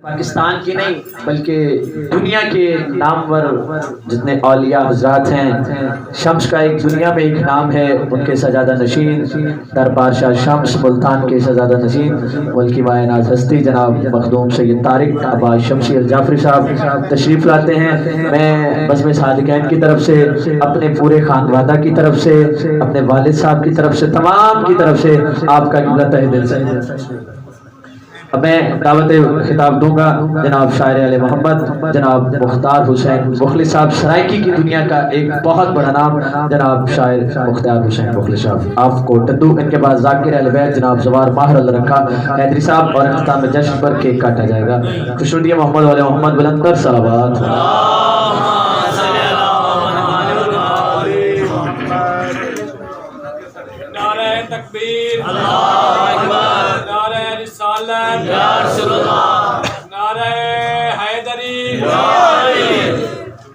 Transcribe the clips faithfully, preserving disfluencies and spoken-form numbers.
پاکستان کی نہیں، بلکہ دنیا کے نامور جتنے اولیاء حضرات ہیں، شمس کا ایک دنیا میں ایک نام ہے، ان کے سجادہ نشین دربار شاہ شمس ملتان کے سجادہ نشین، ملکی مایہ ناز ہستی جناب مخدوم سید طارق عباس شمسی الجعفری صاحب تشریف لاتے ہیں۔ میں بزم صادقین کی طرف سے، اپنے پورے خاندوادہ کی طرف سے، اپنے والد صاحب کی طرف سے، تمام کی طرف سے آپ کا قبلہ تہہ دل سے۔ اب میں دعوت خطاب دوں گا جناب شاعر آل محمد، جناب مختار حسین مخلص صاحب، سرائیکی کی دنیا کا ایک بہت بڑا نام، جناب شاعر مختار حسین مخلص صاحب۔ آپ کو ٹدو، ان کے بعد ذاکر اہل بیت، جناب زوار ماہر الرکھا حیدری صاحب، اور اختتام جشن پر کیک کاٹا جائے گا۔ خوش آمدید محمد والے محمد بلند تر صلوات۔ نعرہ تکبیر، اللہ اکبر۔ نعرہ رسالت، یا رسول اللہ۔ نعرہ حیدری، یا علی۔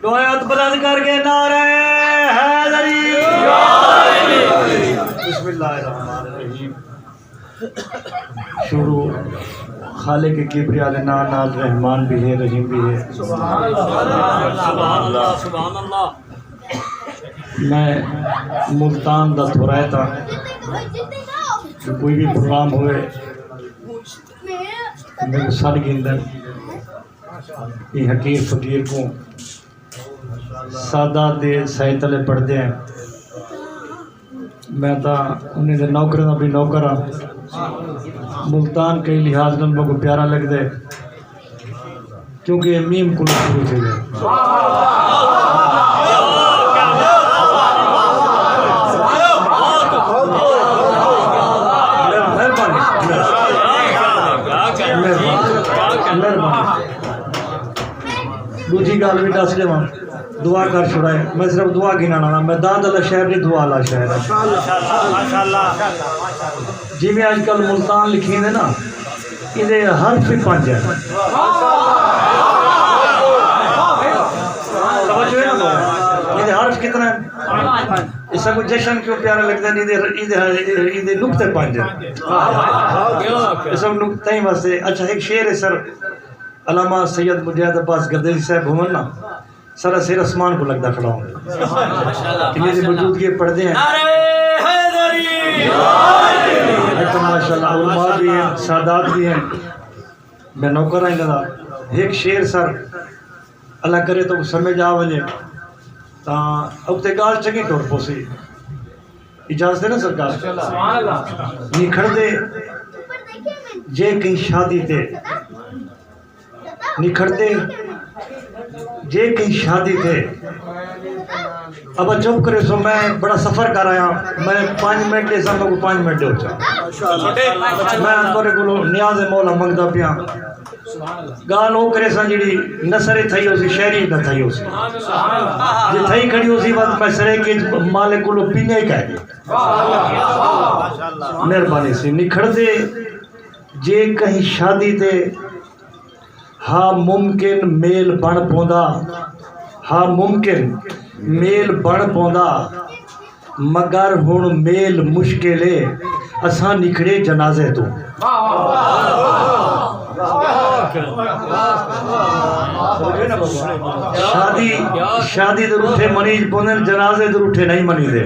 ݙوہیں ہتھ بلند کر کے نعرہ حیدری، یا علی۔ بسم اللہ الرحمن الرحیم۔ شروع خالق کبریا دے ناں نال، رحمان بھی ہے، رحیم بھی ہے۔ سبحان اللہ، سبحان اللہ، سبحان اللہ۔ میں ملتان دا تھورائت ہاں، جو کوئی بھی پروگرام ہوئے، میرے سر گھندن، یہ حقیر فقیر کو سادات دے سائے تلے پڑھدے ہیں۔ میں تاں انہیں دے نوکریں دا بھی نوکر ہاں۔ ملتان کئی لحاظ نال میکوں پیارا لڳدے، کیونکہ اے میم کولوں شروع تھیندے۔ مہربانی، مہربانی، مہربانی۔ ݙوجھی ڳالھ وی ݙس ݙیواں۔ دعا کر چھوڑائے، میں صرف دعا گھنݨ آلا، میں داد آلا شاعر نہیں، دعا آلا شاعر ہاں۔ جیویں اڄ کل ملتان لکھیندے نا، ایندے حرف ہی پنج ہیں۔ توجہ ہے نا؟ ایندے حرف کتنے ہیں؟ اس کو جشن کیوں پیارا لڳدا ہے؟ ایندے، ایندے، ایندے نقطے پنج ہیں۔ اس نقطے واسطے۔ اچھا، ایک شعر ہے سر، علامہ سید مجاہد عباس گردیسی صاحب ہوون نا، سارا سر اسمان کو لگدا کھڑا ہوں۔ کہ میری موجودگی پڑھدے ہیں۔ نعرہ حیدری! ماشاءاللہ، علماء بھی ہیں، سادات بھی ہیں۔ میں نوکر ہاں انہاں دا۔ ایک شعر سر، اللہ کرے تو سمجھ آ ونجے، تاں اتے ڳالھ چنڳی ٹر پوسی۔ اجازت ہے نا سرکار؟ سبحان اللہ۔ نکھڑدے جے کہیں شادی تے، نکھڑدے جے کہیں شادی تے۔ ابا چپ کرے سو، میں بڑا سفر کر آیا، میں پنج منٹ ݙے ساں، میکوں پنج منٹ ݙیو چا۔ میں تیرے کولوں نیاز مولا منگدا پیاں۔ ڳالھ او کریساں جیڑھی نثر اچ تھئی ہوسی، شاعری اچ نہ تھئی ہوسی۔ جے تھئی کھڑی ہوسی، وت میں سرائیکی اچ مالک کولوں پینے ہی کہہ ݙے۔ مہربانی سی۔ نکھڑدے جے کہیں شادی تے، ہا ممکن میل بݨ پوندا، ہا ممکن میل بݨ پوندا، مگر ہݨ میل مشکل اے، اساں نکھڑے جنازے توں۔ شادی، شادی دے رٹھے منیج پوندن، جنازے دے رٹھے نہیں منیدے۔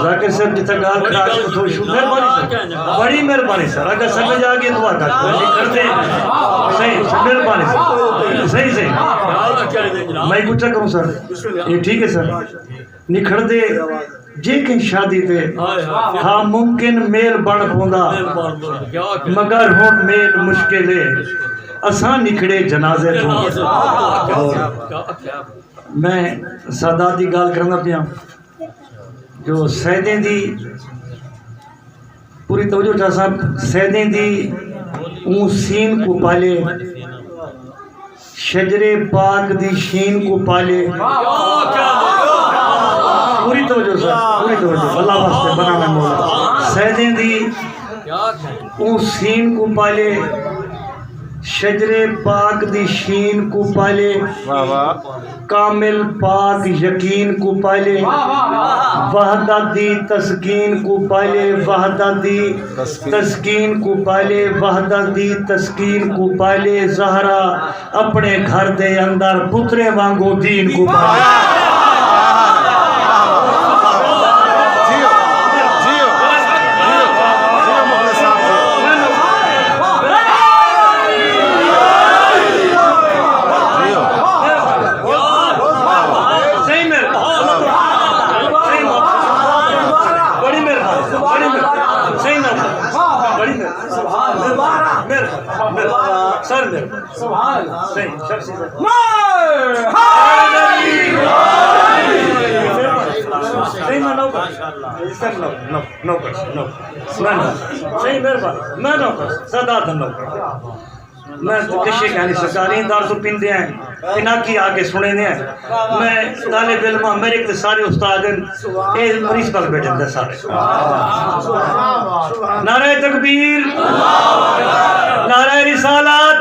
ذاکر صاحب جتھاں ڳالھ کھڑا کے اتھوں شروع، مہربانی سر، بڑی مہربانی سر، اگر سمجھ آ ڳئی دعا کر، کوئی نہیں کرتے۔ صحیح، مہربانی سر، صحیح، صحیح۔ میں کچھ کروں سر، یہ ٹھیک ہے سر۔ نکھڑدے جے کہیں شادی تے، ہا ممکن میل بݨ پوندا، مگر ہݨ میل مشکل اے، اساں نکھڑے جنازے توں۔ میں سادات دی ڳالھ کریندا پیاں۔ جو سیدیں دی پوری توجہ چا سب، سیدیں دی اوں سین کوں پالے، شجرے پاک دی شین کوں پالے۔ پوری توجہ سر، پوری توجہ، اللہ واسطے بنانا مولا۔ سیدیں دی اوں سین کوں پالے، شجرے پاک دی شین کوں پالے، واہ واہ۔ کامل پاک یقین کوں پالے، وحدت دی تسکین کوں پالے، وحدت دی تسکین۔ تسکین کوں پالے، وحدت دی تسکین کوں پالے۔ زہرا اپݨے گھر دے اندر پتریں وانگوں دین کوں پالے۔ جیو، جیو، جیو، جیو مغل صاحب جی۔ جیو۔ صحیح مہربانی۔ صحیح مہربانی۔ بڑی مہربانی۔ بڑی مہربانی۔ صحیح مہربانی۔ بڑی مہربانی۔ مہربانی۔ مہربانی۔ سر مہربانی۔ سبحان اللہ۔ صحیح، شخصی سر۔ میں حیدری۔ صحیح، میں نوکر۔ نو، نو، نوکر، نوکر۔ میں نوکر۔ صحیح، مہربانی۔ میں نوکر۔ سردار تھا نوکر۔ میں تو کشے کہانی سرکاری دار تو پیندے ہیں۔ انہاں کی آگے سنے نے ہیں۔ میں طالب علم ہاں، میرے تے سارے استاد ہیں۔ اے پرنسپل بیٹھے ہیں سارے۔ نعرہ تکبیر، نعرہ رسالت،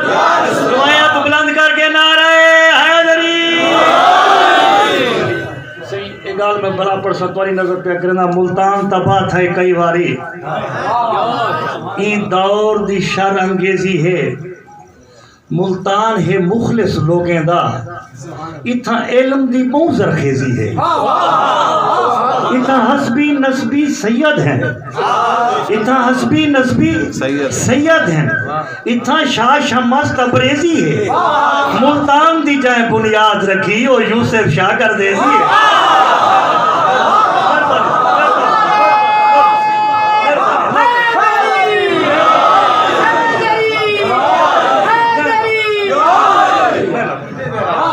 دعائیں ہتھ بلند کر کے نعرہ حیدری۔ صحیح، اے ڳالھ میں بھلا پڑھساں، تہاݙی نظر پیا کریندا، ملتان تباہ تھئے کئی واری۔ ایں دور دی شر انگیزی ہے۔ ملتان ہے مخلص لوگیں دا، اتھاں علم دی ٻہوں زرخیزی ہے۔ اتھاں حسبی نسبی سید ہن، اتھاں حسبی نسبی سید۔ سید ہن، اتھاں شاہ شمس تبریزی ہے۔ ملتان دی جئیں بنیاد رکھی، او یوسف شاہ کردیزی ہے۔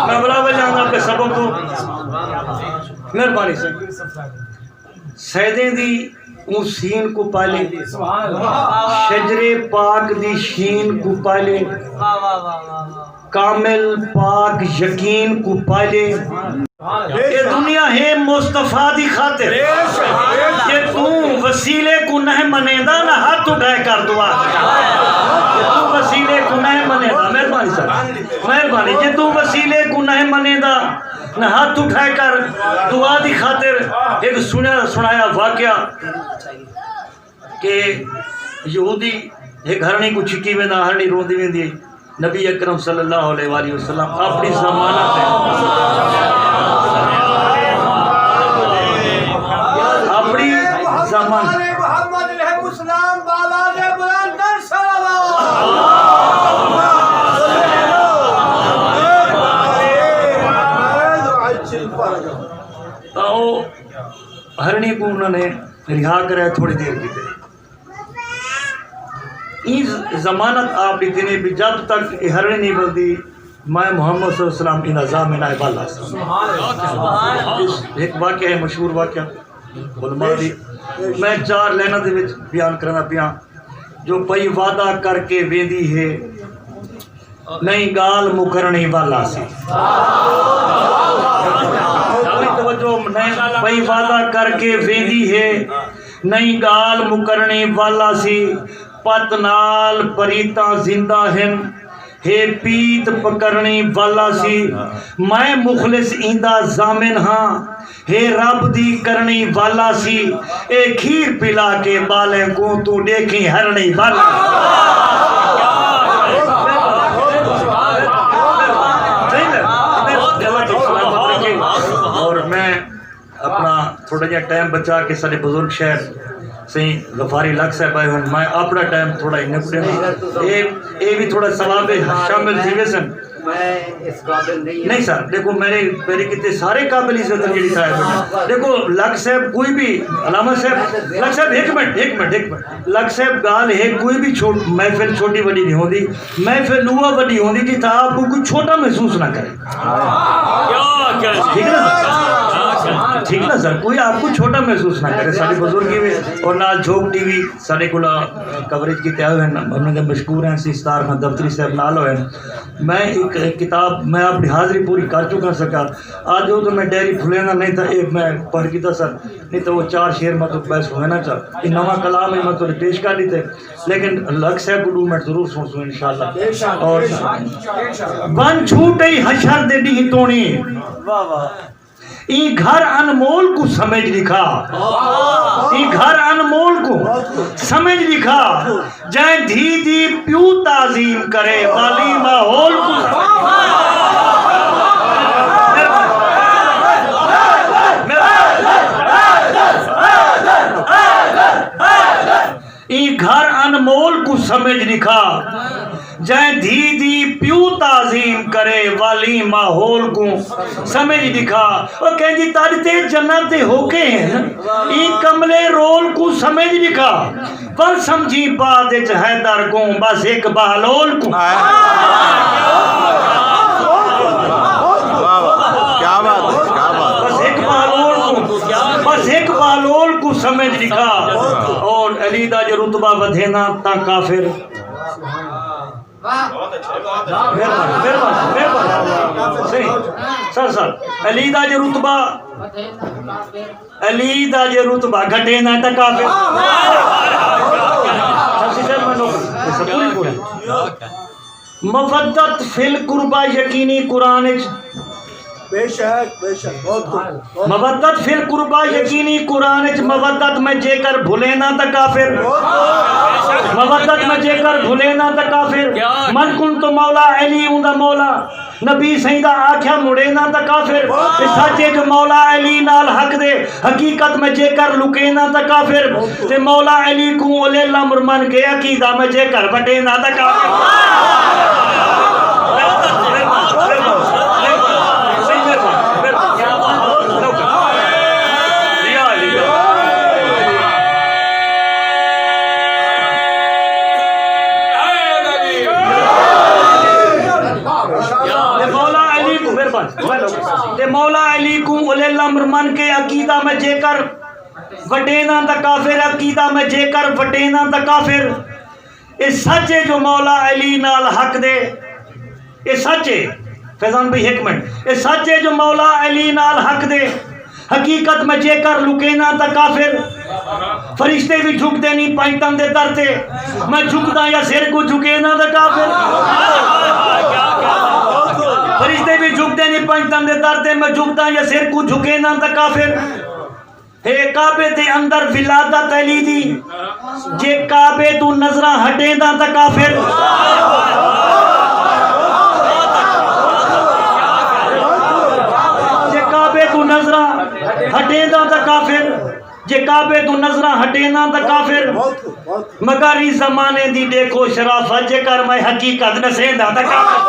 میں بلا وجہ آنداں پہ سبق کوں۔ مہربانی سئیں۔ سیدیں دی اوں سین کوں پالے، سبحان اللہ۔ شجرے پاک دی شین کوں پالے، واہ، واہ، واہ، واہ، واہ۔ کامل پاک یقین کوں پالے۔ اے دنیا ہے مصطفیٰ دی خاطر۔ جے توں وسیلے کوں نہ منیندا، نہ ہتھ اٹھائے کر دعا۔ جے توں وسیلے کوں نہ منیندا، مہربانی سر، مہربانی۔ جے توں وسیلے کوں نہ منیندا، نہ ہتھ اٹھائے کر دعا دی خاطر۔ ہک سنیا سنایا واقعہ کہ یہودی ہک ہرݨی کوں چھکی ویندا، ہرݨی روندی ویندی ہے۔ نبی اکرم صلی اللہ علیہ وآلہ وسلم اپݨی ضمانت ہے، اپݨی ضمانت۔ محمد علیہ السلام والا دے بلند صلوات۔ تاں او ہرݨی کوں انہاں نے رہا کرے تھوڑی دیر کیتے۔ ایں ضمانت آپ ݙتی نے بھی جب تک اے ہرݨی نہیں بلدی، میں محمد صلی اللہ علیہ وسلم ایندا ضامن آئے والا ساں۔ اس ہک واقعہ ہے، مشہور واقعہ علماء دی، میں چار لائناں دے وچ بیان کرنا پیاں۔ جو بھئی وعدہ کر کے ویندی ہے، نئیں ڳالھ مکرݨی والا سی۔ توجہ، نئیں بھئی وعدہ کر کے ویندی ہے، نئیں ڳالھ مکرݨی والا سی۔ پت نال پریتاں زندہ ہن، ہے پیت پکرݨی والا سی۔ میں مخلص ایندا ضامن ہاں، ہے رب دی کرݨی والا سی۔ اے کھیر پلا کے ٻالیں کوں توں ݙیکھیں ہرݨی والا۔ اور میں اپݨا تھوڑا جہا ٹائم بچا کے سارے بزرگ شہر سئیں غفاری لک صاحب آئے ہن، میں اپݨا ٹائم تھوڑا انہیں کو ݙینداں۔ اے، اے بھی تھوڑا ثواب شامل تھی ویسن۔ میں اس قابل نہیں ہوں۔ نہیں سر، دیکھو میرے، میرے کتنے سارے قابل عزت ہیں جڑی صاحب ہیں۔ دیکھو لک صاحب کوئی بھی، علامہ صاحب، لک صاحب ایک منٹ، ایک منٹ، ایک منٹ۔ لک صاحب ڳالھ ہے کوئی بھی چھوٹ-، محفل چھوٹی وݙی نہیں ہوندی۔ محفل اوہ وݙی ہوندی جتھاں آپ کو کوئی چھوٹا محسوس نہ کرے۔ کیا، کیا؟ ٹھیک ہے نا؟ ٹھیک نا سر، کوئی آپ کو چھوٹا محسوس نہ کرے، سارے بزرگ ہی ہوئے اور نال جھوک ٹی وی سارے کو کوریج کیتے آئے ہوئے ہیں، انہاں دے مشکور ہیں، سی ستار خان دفتری صاحب نال ہوئے ہیں۔ میں ایک کتاب، میں اپنی حاضری پوری کر چکا سکا، آج جو تو میں ڈائری بھولے نہ نہیں تھا، ایک میں پڑھ کیتا سر، نہیں تو وہ چار شعر میں تو بحث ہوئے نہ چاہ، یہ نواں کلام ہے میں تو پیش کر دیتے، لیکن لگ صاحب کو دو منٹ ضرور سن سو انشاءاللہ۔ اور بن چھوٹے حشر دے ڈی توڑی، ایں گھر انمول کو سمجھ لکھا، ایں گھر انمول کو سمجھ لکھا، جائیں دھی دی پیو تعظیم کرے، والی ماحول کو ایں گھر انمول کوں سمجھ ݙکھا، جئیں دھی دی پیو تعظیم کرے، والی ماحول کوں سمجھ ݙکھا۔ او کہیں دی تݙ تے جنت دے ہوکے ہن، ایں کملے رول کوں سمجھ ݙکھا۔ پر سمجھی بعد اچ حیدر کوں، بس ہک بہلول کوں۔ واہ واہ، کیا بات ہے، کیا بات ہے۔ بس ہک بہلول کوں، بس ہک بہلول کوں سمجھ ݙکھا۔ اور علی دا جو رتبہ ودھیندا تاں کافر۔ مہربانی، مہربانی، مہربانی۔ صحیح۔ سر، سر، علی دا جو رتبہ، علی دا جو رتبہ گھٹیندا تاں کافر۔ سر، سر، میں نوکر، سر، پوری، پوری۔ مودت فی القربیٰ یقینی قرآن اچ۔ بے شک، بے شک، بہت خوب، بہت خوب۔ مودت فی القربیٰ یقینی قرآن اچ، مودت میں جے کر بھلینداں تاں کافر۔ بہت خوب۔ مودت میں جے کر بھلینداں تاں کافر۔ من کنت مولا علی اوندا مولا، نبی سئیں دا آکھیا مڑینداں تاں کافر۔ بہت خوب۔ تے سچ اے جو مولا علی نال حق دے حقیقت میں جے کر لکینداں تاں کافر، تے مولا علی کوں اولی الامر من کے عقیدہ میں جے کر وٹینداں تاں کافر۔ تے مولا علی کوں، مہربانی، تے مولا علی کوں اولی الامر من کے عقیدہ میں جے کر وٹینداں تاں کافر، عقیدہ میں جے کر وٹینداں تاں کافر۔ اے سچ اے جو مولا علی نال حق دے، اے سچ اے، فیضان بھائی ہک منٹ، اے سچ اے جو مولا علی نال حق دے حقیقت میں جے کر لکینداں تاں کافر۔ فرشتے وی جھکدے نی پنجتن دے در تے، میں جھکداں یا سر کوں جھکینداں تاں کافر۔ فرشتے وی جھکدے نی پنجتن دے در تے، میں جھکداں یا سر کوں جھکینداں تاں کافر۔ ہے کعبے دے اندر ولادت علی دی، جے کعبے توں نظراں ہٹینداں تاں کافر۔ جے کعبے توں نظراں ہٹینداں تاں کافر، جے کعبے توں نظراں ہٹینداں تاں کافر۔ مگر ایں زمانے دی ݙیکھو شرافت، جے کر میں حقیقت ݙسینداں تاں کافر۔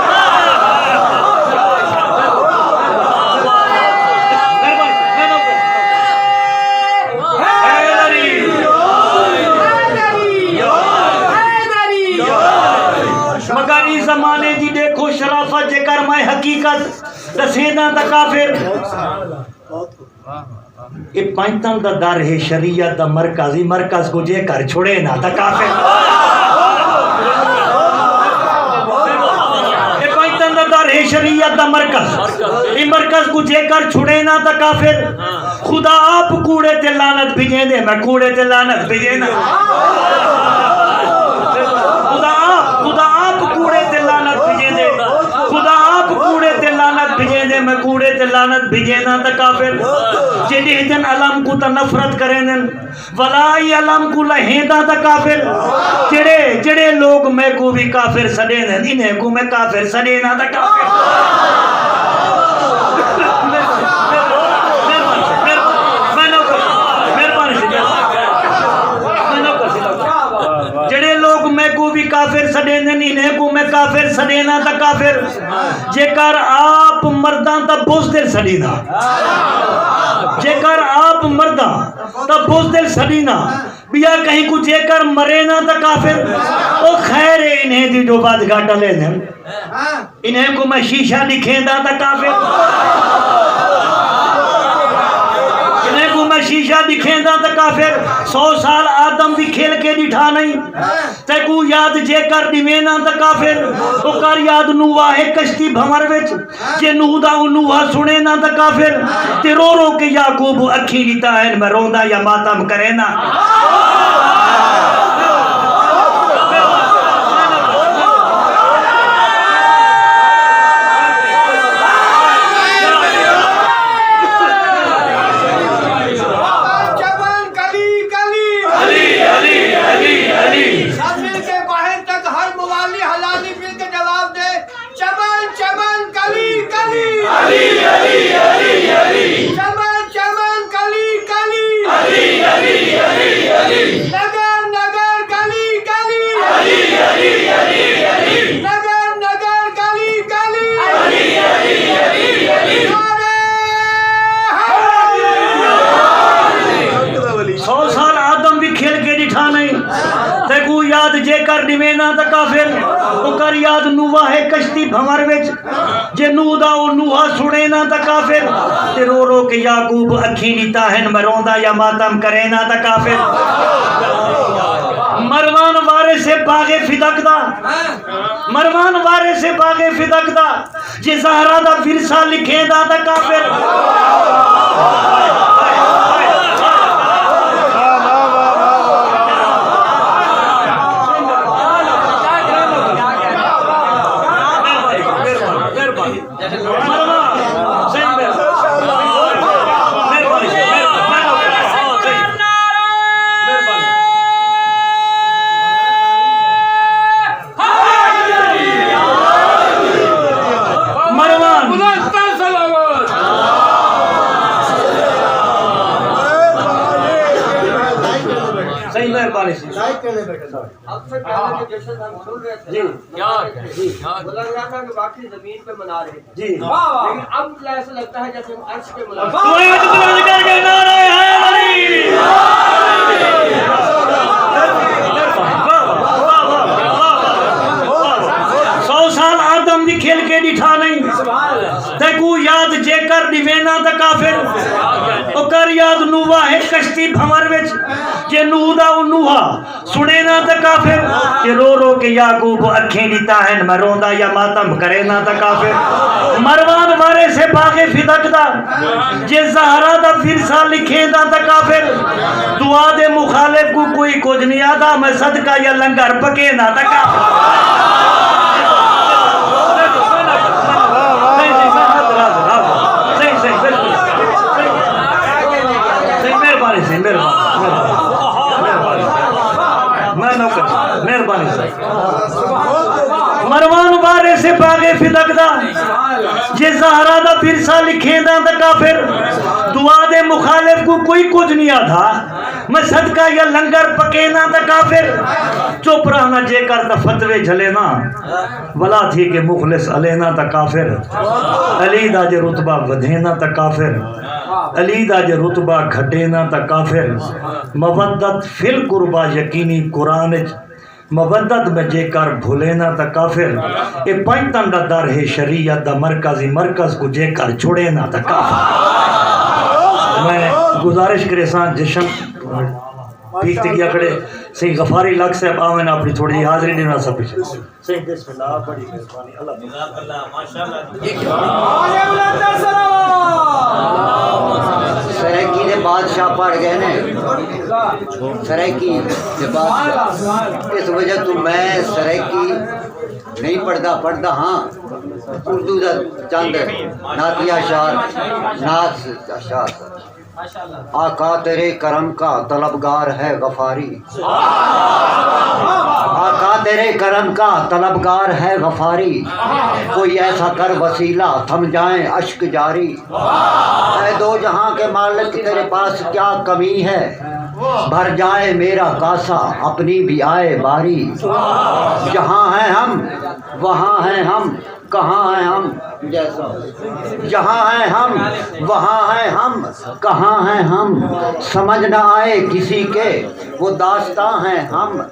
مگر ایں زمانے دی ݙیکھو شرافت، جے کر میں حقیقت ݙسینداں تاں کافر۔ اے پنجتن دا در ہے شریعت دا مرکز، اے مرکز کوں جے کر چھڑینداں تاں کافر۔ اے پنجتن دا در ہے شریعت دا مرکز، اے مرکز کوں جے کر چھڑینداں تاں کافر۔ خدا آپ کوڑے تے لعنت بھیجیندے، میں کوڑے تے لعنت بھیجینداں۔ خدا آپ، خدا آپ کوڑے تے لعنت بھیجیندے۔ خدا آپ کوڑے تے لعنت بھیجیندے، میں کوڑے تے لعنت بھیجینداں تاں کافر۔ جے ݙیہدن علم کوں تاں نفرت کریندن، ولا ایں علم کوں لہینداں تاں کافر۔ جڑے، جڑے لوگ میکوں وی کافر سݙیندن، انہیں کوں میں کافر سݙینداں تاں کافر۔ میں نوکر، مہربانی۔ جڑے لوگ میکوں وی کافر سݙیندن، انہیں کوں میں کافر سݙینداں تاں کافر۔ جے کر آپ مرداں تاں بزدل سݙینداں۔ جے کر آپ مرداں تاں بزدل سݙینداں۔ ٻیا کہیں کوں جے کر مرینداں تاں کافر۔ او خیر ہے انہیں دی جو ودھ گھٹ لیندن۔ انہیں کوں میں شیشہ ݙکھینداں تاں کافر۔ ݙکھیندا تاں کافر، سو سال آدم دی کھل کے ݙٹھا نئیں۔ تیکوں یاد جے کر ݙیوینداں تاں کافر، او کر یاد نوح ہے کشتی بھنور وچ، جے نوح دا او نوحہ سݨینداں تاں کافر، تے رو رو کے یعقوب اکھیں ݙتا ہن، میں روندا یا ماتم کرینداں۔ چمن کلی کلی۔ علی، علی، علی، علی۔ سب مل کے باہر تک ہر موالی حلالی مل کے جواب دے۔ چمن، چمن، کلی کلی۔ علی، علی، علی، علی۔ چمن، چمن، کلی کلی۔ علی، علی، علی، علی۔ نگر، نگر، گلی گلی۔ علی، علی، علی، علی۔ نگر، نگر، گلی گلی۔ علی، علی، علی، علی۔ نعرہ حیدری۔ سو سال آدم وی کھل کے ݙٹھا نئیں۔ تیکوں یاد جے کر ݙیوینداں تاں کافر، او کر یاد نوح ہے کشتی بھنور وچ، جے نوح دا او نوحہ سݨینداں تاں کافر، تے رو رو کے یعقوب اکھیں ݙتا ہن، میں روندا یا ماتم کرینداں تاں کافر۔ مروان وارث باغ فدق دا، مروان وارث باغ فدق دا، جے زہرا دا ورثہ لکھیندا تاں کافر۔ مروان۔ بلند تر سلامت۔ صحیح، مہربانی سی۔ اب سے پہلے جو جشن ہم سن رہے تھے، جی۔ یار، جی۔ یار۔ وہ لگ رہا تھا کہ واقعی زمین پہ منا رہے تھے۔ جی۔ واہ، واہ۔ لیکن اب تو ایسا لگتا ہے جیسے ہم عرش پہ منا رہے تھے۔ تو ایک بلند کر کے نعرہ حیدری۔ سو سال آدم دی کھل کے ݙٹھا نئیں۔ تیکوں یاد جے کر ݙیوینداں تاں کافر۔ او کر یاد نوح ہے کشتی بھنور وچ، جے نوح دا او نوحہ سݨینداں تاں کافر، تے رو رو کے یعقوب اکھیں ݙتا ہن، میں روندا یا ماتم کرینداں تاں کافر۔ مروان وارث باغ فدق دا، جے زہرا دا ورثہ لکھینداں تاں کافر۔ دعا دے مخالف کوں کوئی کجھ نی آہدا، میں صدقہ یا لنگر پکینداں تاں کافر۔ صحیح، صحیح، میں حاضر، حاضر، حاضر۔ صحیح، صحیح، بالکل۔ صحیح، مہربانی، صحیح، مہربانی، مہربانی۔ میں نوکر، مہربانی، صحیح۔ مروان وارث باغ فدق دا، جے زہرا دا ورثہ لکھینداں تاں کافر۔ دعا دے مخالف کوں کوئی کجھ نی آہدا، میں صدقہ یا لنگر پکینداں تاں کافر۔ چپ رہنا جے کر تاں فتوے جھلینداں، ولا تھی کے مخلص الینداں تاں کافر۔ علی دا جے رتبہ ودھینداں تاں کافر، علی دا جے رتبہ گھٹینداں تاں کافر۔ مودت فی القربیٰ یقینی قرآن اچ، مودت میں جے کر بھلینداں تاں کافر۔ اے پنجتن دا در ہے شریعت دا مرکزی، مرکز کوں جے کر چھڑینداں تاں کافر۔ میں گزارش کریساں، جشن پیک تے ڳیا کھڑے، سئیں غفاری لک صاحب آون، اپݨی تھوڑی جئی حاضری ݙیوݨا سب پچھے۔ سئیں بسم اللہ، بڑی مہربانی، اللہ۔ سرائیکی دے بادشاہ پڑھ ڳئے نے، سرائیکی دے بادشاہ۔ اس وجہ توں میں سرائیکی نہیں پڑھدا، پڑھدا ہاں اردو دا چند نعتیہ اشعار، نعت اشعار۔ آقا تیرے کرم کا طلبگار ہے غفاری۔ آقا تیرے کرم کا طلبگار ہے غفاری۔ کوئی ایسا کر وسیلہ تھم جائیں اشک جاری۔ اے دو جہاں کے مالک تیرے پاس کیا کمی ہے۔ بھر جائے میرا کاسہ اپنی بھی آئے باری۔ جہاں ہیں ہم وہاں ہیں ہم کہاں ہیں ہم، جیسا جہاں ہیں ہم، وہاں ہیں ہم، کہاں ہیں ہم، سمجھ نہ آئے کسی کے، وہ داستاں ہیں ہم۔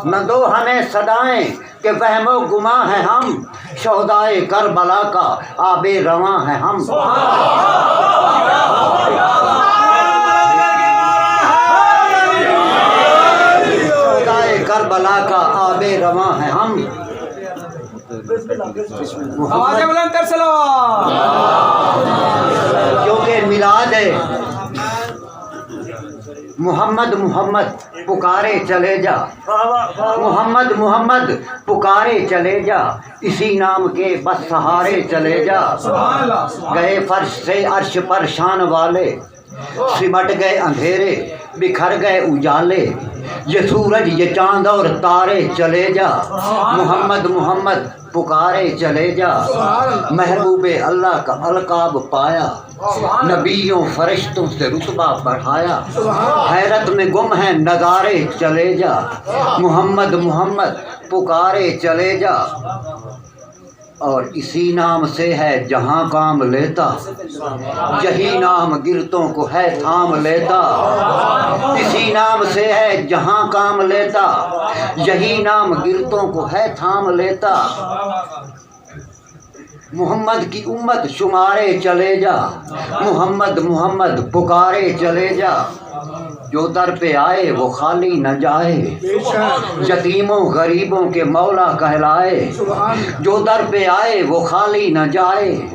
نہ دو ہمیں صدائیں کہ وہم و گماں ہیں ہم، شہدائے کربلا کا آب رواں ہیں ہم۔ آواز بلند کر سلام۔ کیونکہ میلاد ہے۔ محمد محمد پکارے چلے جا، محمد محمد پکارے چلے جا، اسی نام کے بس سہارے چلے جا۔ گئے فرش سے عرش پر شان والے، سمٹ گئے اندھیرے، بکھر گئے اجالے، یہ سورج، یہ چاند اور تارے چلے جا۔ محمد محمد پکارے چلے جا۔ محبوب اللہ کا القاب پایا، نبیوں فرشتوں سے رتبہ بڑھایا، حیرت میں گم ہیں نظارے چلے جا۔ محمد محمد پکارے چلے جا۔ اور اسی نام سے ہے جہاں کام لیتا، یہی نام گرتوں کو ہے تھام لیتا۔ اسی نام سے ہے جہاں کام لیتا، یہی نام گرتوں کو ہے تھام لیتا۔ محمد کی امت شمارے چلے جا، محمد محمد پکارے چلے جا۔ جو در پہ آئے وہ خالی نہ جائے، یتیموں غریبوں کے مولا کہلائے۔ جو در پہ آئے وہ خالی نہ جائے،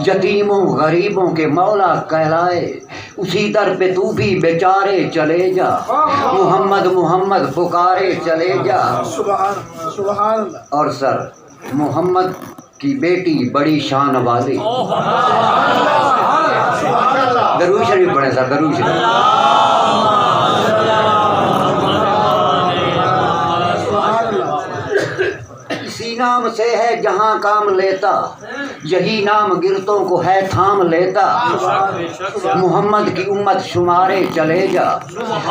یتیموں غریبوں کے مولا کہلائے۔ اسی در پہ تو بھی بیچارے چلے جا، محمد محمد پکارے چلے جا۔ سبحان اللہ، سبحان اللہ۔ اور سر، محمد کی بیٹی بڑی شان والی۔ درود شریف پڑھیں سر، درود شریف۔ اسی نام سے ہے جہاں کام لیتا، یہی نام گرتوں کو ہے تھام لیتا۔ محمد کی امت شمارے چلے جا،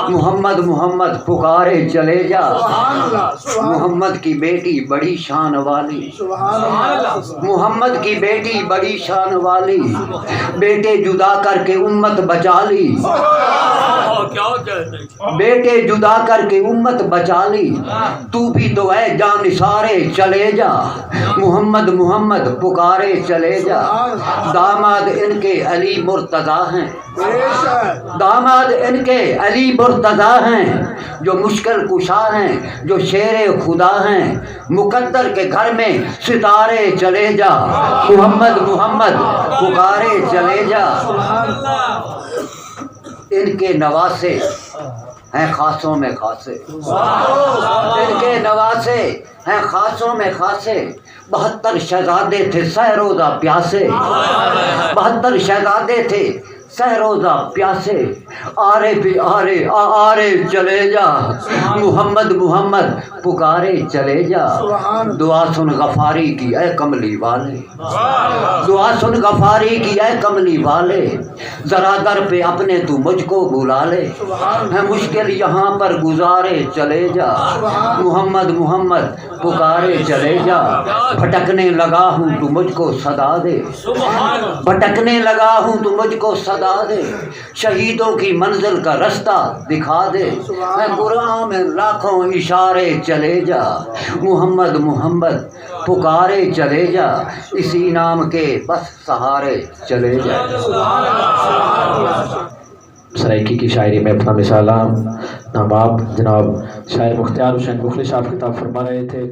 محمد محمد پکارے چلے جا۔ سبحان اللہ، سبحان اللہ۔ محمد کی بیٹی بڑی شان والی، سبحان اللہ۔ محمد کی بیٹی بڑی شان والی، بیٹے جدا کر کے امت بچا لی۔ کیا کہتے ہیں؟ بیٹے جدا کر کے امت بچا لی، تو بھی تو اے جانثارے چلے جا۔ محمد محمد پکارے چلے جا۔ داماد ان کے علی مرتضی ہیں، داماد ان کے علی مرتضی ہیں، جو مشکل کشا ہیں، جو شیر خدا ہیں، مقدر کے گھر میں ستارے چلے جا۔ محمد محمد پکارے چلے جا۔ ان کے نواسے ہیں خاصوں میں خاصے، ان کے نواسے ہیں خاصوں میں خاصے۔ بہتر شہزادے تھے سہ روزہ پیاسے، بہتر شہزادے تھے سہ روزہ پیاسے۔ آرے بھی آرے، آ آرے چلے جا، محمد محمد پکارے چلے جا۔ سبحان۔ دعا سن غفاری کی اے کملی والے، دعا سن غفاری کی اے کملی والے، ذرا در پہ اپنے تو مجھ کو بلا لے۔ سبحان۔ ہے مشکل یہاں پر گزارے چلے جا۔ سبحان۔ محمد محمد پکارے چلے جا، بھٹکنے لگا ہوں تو مجھ کو صدا دے، بھٹکنے لگا ہوں تو مجھ کو صدا دے، شہیدوں کی منزل کا رستہ دکھا دے۔ میں قرآن میں لاکھوں اشارے چلے جا، محمد محمد پکارے چلے جا، اسی نام کے بس سہارے چلے جا۔ سرائیکی کی شاعری میں اپنا مثالہ ناماب جناب شاعر مختیار حسین مخلص صاحب خطاب فرما رہے تھے۔